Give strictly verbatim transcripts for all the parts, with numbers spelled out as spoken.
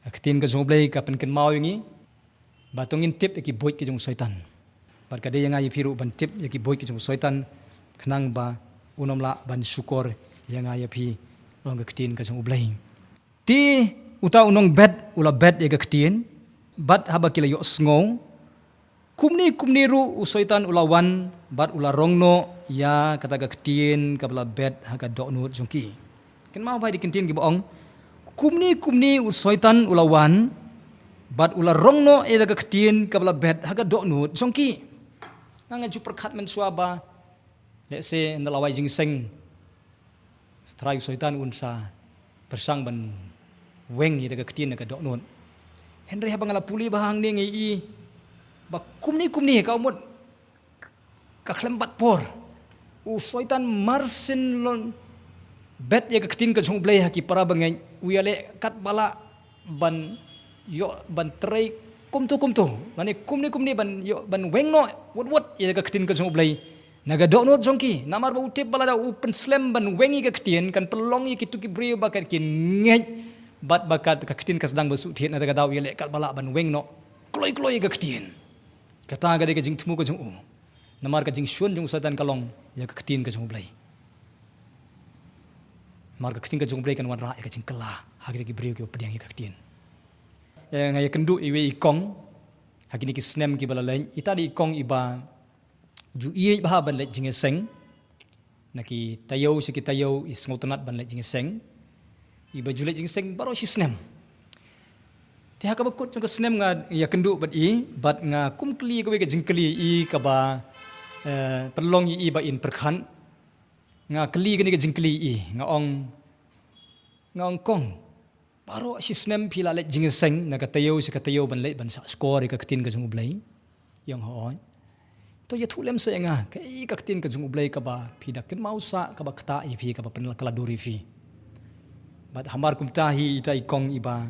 Ka ktien ka jong U Blei ka pynkynmaw ïa ngi ba to ngin tip ïa ki buit ki jong u Soitan. Bad ka dei ïa nga ïa phi ruh ban tip ïa ki buit ki jong u Soitan, khnang ba un ym lah ban shukor ïa nga ïa phi, ong ka ktien ka jong U Blei. Te uta u nongbet u la bet ïa ka ktien, bad haba ki la ïohsngew, kumne kumne ruh u Soitan u la wan, bad u la rong noh ïa kata ka ktien kaba la bet ha ka dohnud jong ki. Kynmaw ba ha ki kyntien kiba ong, kumne kumne u Soitan u la wan, bad u la rong noh ïa ka ktien kaba la bet ha ka dohnud jong ki. Nga nga ju pyrkhat mynshuwa ba, lehse ynda la wai jingïaseng, Trai u Soitan un sa pyrshang ban weng ïa ka ktien na ka dohnud. Hynrei haba nga la pule bha hangne nga ïohi ba kumne kumne ka mut ka khlem bat por, u Soitan mar syn lon bet ïa ka ktien ka jong U Blei ha ki para bangeit, u ïaleh katba lah ban ïoh ban trei kumto kumto, lane kumne kumne ban ïoh ban weng noh wut wut ïa ka ktien ka jong U Blei na ka dohnud jong ki. Namar ba u tip ba lada u pynslem ban weng ïa ka ktien, kan pynlong ïa kito ki briew ba kan kin ngeit, bad ba ka ktien ka sdang ban shu thied. Na kata ka daw u ïaleh katba lah ban weng noh kloi kloi ïa ka ktien. Kata ka dei ka jingthmu ka jong u. Namar ka jingshun jong u Soitan ka long ïa ka ktien ka jong U Blei. Namar ka ktien ka jong U Blei kan wanrah ïa ka jingkylla ha kito ki briew kiba pdiang ïa ka ktien. Eh, nga ïakynduh iwei i kong ha kine ki snem kiba la leit. Ita dei i kong iba ju ïeit bha ban leit jingïaseng. Na ki taïew sha ki taïew i sngewtynnat ban leit jingïaseng. Iba ju leit jingïaseng baroh shi snem. Te ha kaba kut jong ka snem nga ïakynduh bad i, bad nga kum kylli kawei ka jingkylli ïa i kaba, eh, pynlong ïa i ba in pyrkhat. Nga kylli kane ka jingkylli ïa i, nga ong, nga ong, "Kong, baroh shi snem phi la leit jingïaseng na ka taïew sha ka taïew ban leit ban shahshkor ïa ka ktien ka jong U Blei?" I ong, "Hooid." "To ïathuh lem seh ïa nga, kaei ka ktien ka jong U Blei kaba phi da kynmaw sah, kaba ktah ïa phi, kaba pynkylla dur ïa phi?" Bad hamar kumta hi ita i kong iba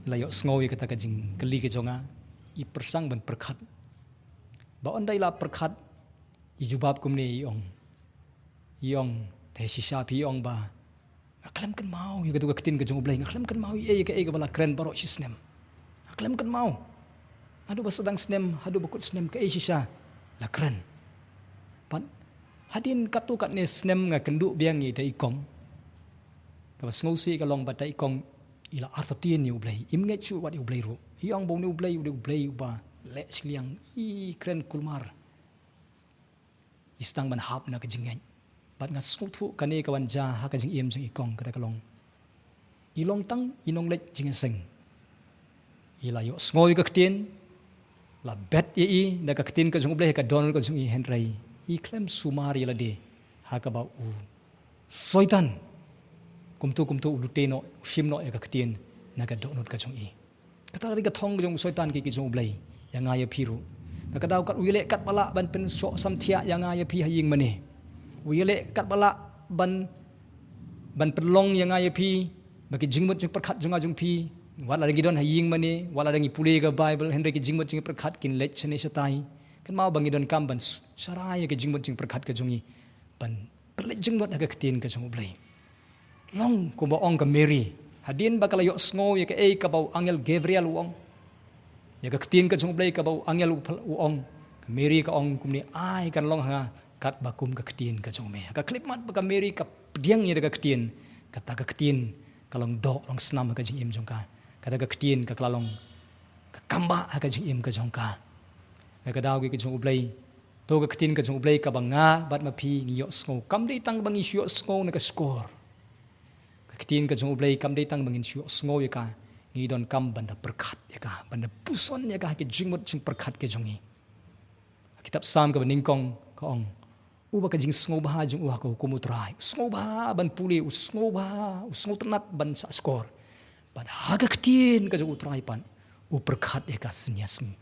la ïohsngew ïa kata ka jingkylli ka jong nga, i pyrshang ban pyrkhat. Ba ynda i la pyrkhat, i jubab kumne, i ong, i ong, "Te shisha phi ong ba nga khlem kynmaw ïa kato ka ktien ka jong U Blei, nga khlem kynmaw ïa kaei kaei kaba la kren baroh shi snem. Nga khlem kynmaw. Naduh ba sdang snem haduh ba kut snem, kaei shisha la kren?" Bad hadien katto katne snem nga kynduh biang ïa ita i kong. Kaba sngewsih ka long ba ita i kong i la artatien ïa U Blei, im ngeit shuh wat ïa U Blei ruh. I ong ba une U Blei u dei U Blei uba leh shiliang, i kren kulmar. I sdang ban hap na ka jingngeit. Bad nga sngewthuh kane ka wan jia ha ka jingim jong i kong, kata ka long, i long tang i nongleit jingïaseng. I la ïohsngew ïa ka ktien, la bet ïa i da ka ktien ka jong U Blei ha ka dohnud ka jong i, hynrei i khlem sumar ïa lade ha kaba u Soitan kumto kumto u lute noh, u shim noh ïa ka ktien na ka dohnud ka jong i. Kata ka dei ka thong ka jong u Soitan ki, ki jong U Blei ïa nga ïa phi ruh. Na ka daw kat u ïaleh katba lah ban pynshoh samthiah ïa nga ïa phi ha ïing mane. U ïaleh katba lah ban, ban pynlong ïa nga ïa phi ba ki jingmut jingpyrkhat jong nga jong phi, wat lada ngi don ha ïing mane, wat lada ngi pule ka Baibl, hynrei ki jingmut jingpyrkhat kin leit shane shatai. Kynmaw ba ngi donkam ban s-, sharai ïa ki jingmut jingpyrkhat ka jong ngi, ban pynleit jingmut ha ka ktien ka jong U Blei. Long kumba ong ka Mary, hadien ba ka la ïohsngew ïa kaei kaba u angel Gabriel u ong, ïa ka ktien ka jong U Blei kaba u angel u phal-, u ong, ka Mary ka ong kumne, "Ai, kan long ha nga katba kum ka ktien ka jong me." Ha ka khyllipmat ba ka Mary ka pdiang ïa ka ktien, kata ka ktien ka long doh long snam ha ka jingim jong ka. Kata ka ktien ka la long ka kambah ha ka jingim ka jong ka. Na ka daw ki, ki jong U Blei, to ka ktien ka jong U Blei kaba nga bad ma phi ngi ïohsngew, kam dei tang ba ngi shu ïohsngew na ka shkor. Ka ktien ka jong U Blei kam dei tang ba ngin shu ïohsngew ïa ka, ngi donkam ban da pyrkhat ïa ka, ban da puson ïa ka ha ki jingmut jingpyrkhat ki jong ngi. Kitab Salm kaba nyngkong ka ong, "Uba ka jingsngewbha jong u ha ka hukum U Trai, u sngewbha ban pule, u sngewbha, u sngewtynnat ban shahshkor. Bad ha ka ktien ka jong U Trai pat u pyrkhat ïa ka synñia sngi."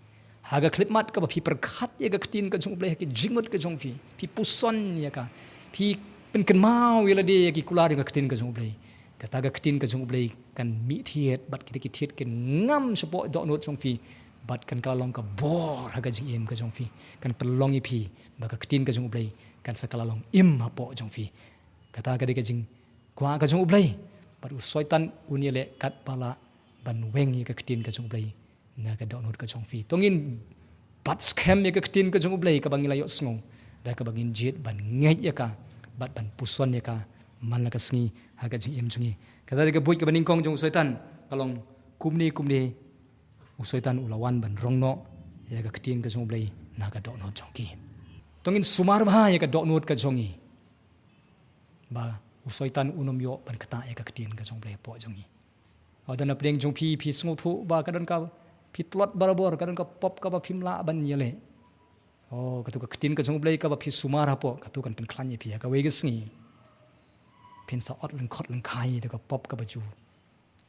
Ha ka khyllipmat kaba phi pyrkhat ïa ka ktien ka jong U Blei ha ki jingmut ka jong phi, phi puson ïa ka, phi pynkynmaw ïa lade ïa ki kular ïa ka ktien ka jong U Blei, kata ka ktien ka jong U Blei kan mih thied, bad kita ki thied kin ngam shapoh dohnud jong phi, bad kan kylla long ka bor ha ka jingim ka jong phi, kan pynlong ïa phi ba ka ktien ka jong U Blei kan sa kylla long im hapoh jong phi. Kata ka dei ka jingkwah ka jong U Blei. Bad u Soitan un ïaleh katba lah ban weng ïa ka ktien ka jong U Blei na ka dohnud ka jong phi. To ngin bat skhem ïa ka ktien ka jong U Blei kaba ngi la ïohsngew, da kaba ngin jied ban ngeit ïa ka, bad ban puson ïa ka man la ka sngi ha ka jingim jong ngi. Kata da ka buit kaba nyngkong jong u Soitan ka long kumne kumne u Soitan u la wan ban rong noh ïa ka ktien ka jong U Blei na ka dohnud jong ki. To ngin sumar bha ïa ka dohnud ka jong ngi, ba u Soitan un ym ïoh ban ktah ïa ka ktien ka jong U Blei hapoh jong ngi. Haduh na pdeng jong phi, phi sngewthuh ba ka don ka, phi tlot barabor, ka don ka pop kaba phim lah ban ïaleh. Oh, katu ka ktien ka jong U Blei kaba phi sumar hapoh, katu kan pynkhlaiñ ïa phi ha kawei ka sngi. Phin sa ot lyngkhot lyngkhai da ka pop kaba ju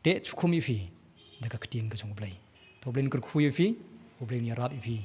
teh jukut ïa phi da ka ktien ka jong U Blei. To U Blei un kyrkhu ïa phi, U Blei un ïarap ïa phi